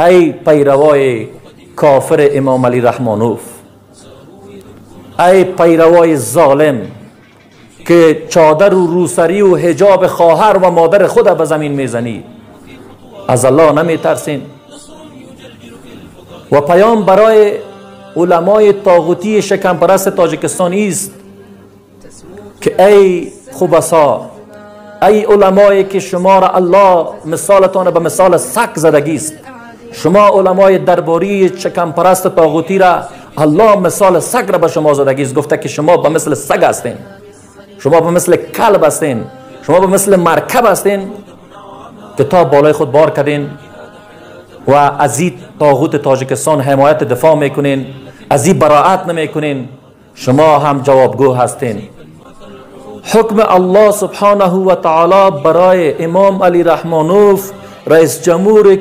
ای پیروای کافر امام علی رحمانوف، ای پیروای ظالم که چادر و روسری و حجاب خواهر و مادر خود به زمین میزنی، از الله نمیترسین. و پیام برای علمای طاغوتی شکم پرست تاجیکستان است که ای خوبسا، ای علمایی که شما را الله مثالتان به مثال سگ زدگی است، شما علمای درباری شکم پرست طاغوتی را الله مثال سگ را به شما زدگی است، گفته که شما به مثل سگ هستین، شما به مثل کلب هستین، شما به مثل مرکب هستین که تا بالای خود بار کردین و از این طاغوت تاجیکستان حمایت دفاع میکنین، از این براعت نمیکنین، شما هم جوابگو هستین. حکم الله سبحانه و تعالی برای امام علی رحمانوف رئیس جمهور